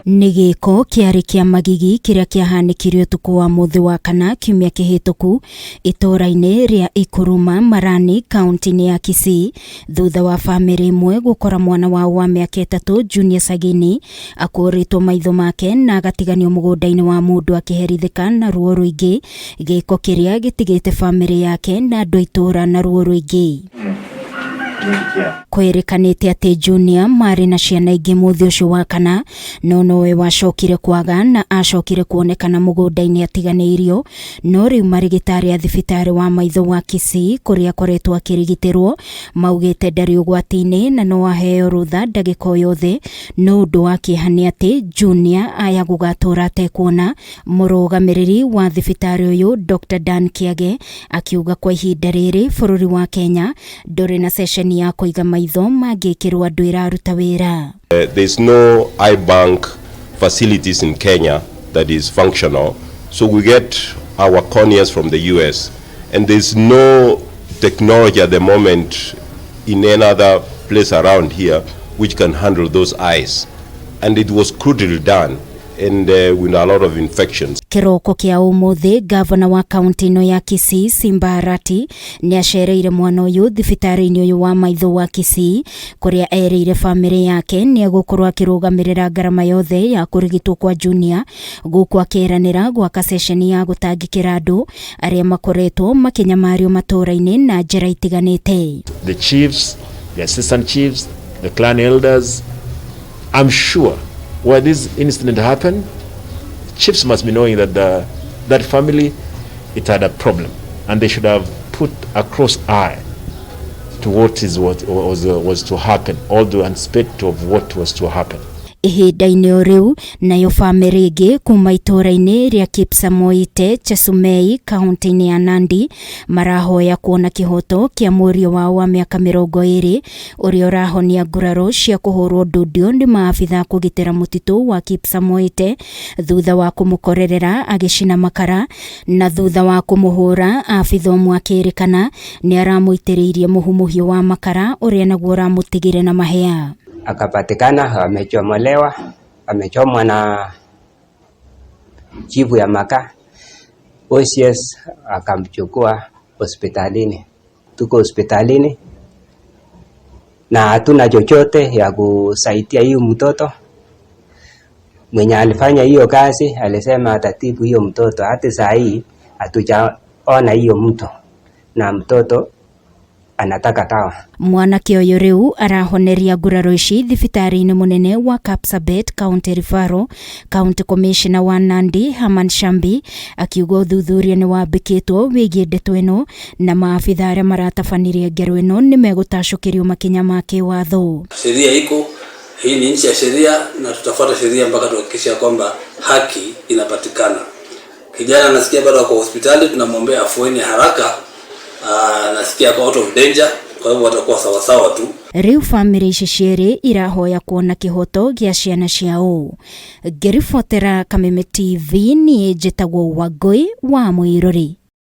Nĩ gĩko kĩarĩ kĩa magigi kĩrĩa kĩahanĩkire ũtukũ wa mũthĩ wa kana kiumia kĩhĩtũku itũũra-inĩ rĩa Ikuruma Marani kaunti-inĩ ya Kisii thutha wa bamĩrĩ ĩmwe gũkora mwana wao wa mĩaka 3 Junior Sagini akũrĩtwo maitho make na agatiganio mũgũnda-inĩ wa mũndũ akĩherithĩka na ruo rũingĩ, gĩko kĩrĩa gĩtigĩte bamĩrĩ yake na andũ a itũũra na ruo rũingĩ. Kwĩrĩkanĩte atĩ Junior marĩ na ciana ingĩ mũthĩ ũcio wa kana, no nowe wacokire kwaga na acokire kuonekana mũgũnda-inĩ atiganĩirio, no rĩu marĩgĩtarĩ a thibitarĩ wa maitho wa Kisii kũrĩa akoretwo akĩrigitĩrwo maugĩte ndarĩ ũgwati-inĩ na no aheo rũtha ndagĩka o yothe, no ũndũ wa kĩeha nĩ atĩ Junior aya gũgatũra atekuona. Mũrũgamĩrĩri wa thibitarĩ ũyũ Dr Dan Kĩage akiuga kwa ihinda rĩrĩ bũrũri wa Kenya ndũrĩ na ceceni ya kũiga maitho mangĩkĩrwo andũ ĩraruta wĩra. There's no eye bank facilities in Kenya that is functional, so we get our corneas from the US, and there's no technology at the moment in any other place around here which can handle those eyes, and it was crudely done and with a lot of infections. Kĩroko kĩa ũmũthĩ gavana wa kaunti ĩno ya Kisii Simba Arati nĩ acereire mwana ũyũ thibitarĩ-inĩ ũyũ wa maitho wa Kisii kũrĩa erĩire bamĩrĩ yake nĩ egũkorwo akĩrũgamĩrĩra ngarama yothe ya kũrigitwo kwa Junior, gũkũ akĩranĩra gwaka ceceni ya gũtangĩkĩra andũ arĩa makoretwo makĩnyamario matũũra-inĩ na njĩra itiganĩte. The chiefs, the assistant chiefs, the clan elders, I'm sure where this incident happened, chiefs must be knowing that that family, it had a problem, and they should have put a cross eye to what is what was to happen, or to anticipate of what was to happen. Ihinda-inĩ o rĩu nayo bamĩrĩ ĩngĩ kuma itũũra-inĩ rĩa Kipsamoite Chesumei kaunti-inĩ ya Nandi marahoya kuona kĩhoto kĩa mũriũ wao wa mĩaka 20 ũrĩa ũrahonia nguraro cia kũhũrwo ndundio nĩ maabitha kũgitĩra mũtitũ wa Kipsamoite thutha wa kũmũkorerera agĩcina makara na thutha wa kũmũhũra abitha ũmwe akĩrĩkana nĩ aramũitĩrĩirie mũhu mũhiũ wa makara ũrĩa naguo ũramũtigire na mahĩa. Akapatikana amechomolewa, amechomwa na chifu ya makaa. OCS akamchukua hospitalini. Tuko hospitalini na hatuna chochote ya kusaidia hiyo mtoto. Mwenye alifanya hiyo kazi alisema atatibu hiyo mtoto, hata saa hii hatujaona hiyo mtu na mtoto anataka dawa. Mwanake ũyũ rĩu arahoneria nguraro ici thibitarĩ-inĩ mũnene wa Kapsabet County Referral. County Commissioner wa Nandi Herman Shambi akiuga ũthuthuria nĩ wambĩkĩtwo wĩgiĩ ndeto ĩno na maabitha arĩa maratabanirie ngero ĩno nĩ megũtacũkĩrio makinya ma kĩwatho. Sheria iko, hii ni nchi ya sheria na tutafuata sheria mpaka tuhakikishe kwamba haki inapatikana. Kijana nasikia bado ako hospitali, tunamwombea afueni haraka. Nasikia ako out of danger, kwa hivyo watakuwa sawa sawa tu. Rĩu bamĩrĩ ici cierĩ irahoya kuona kĩhoto gĩa ciana ciao. Ngĩribotera Kameme TV niĩ njĩtagwo Wangũi wa Mũirũri.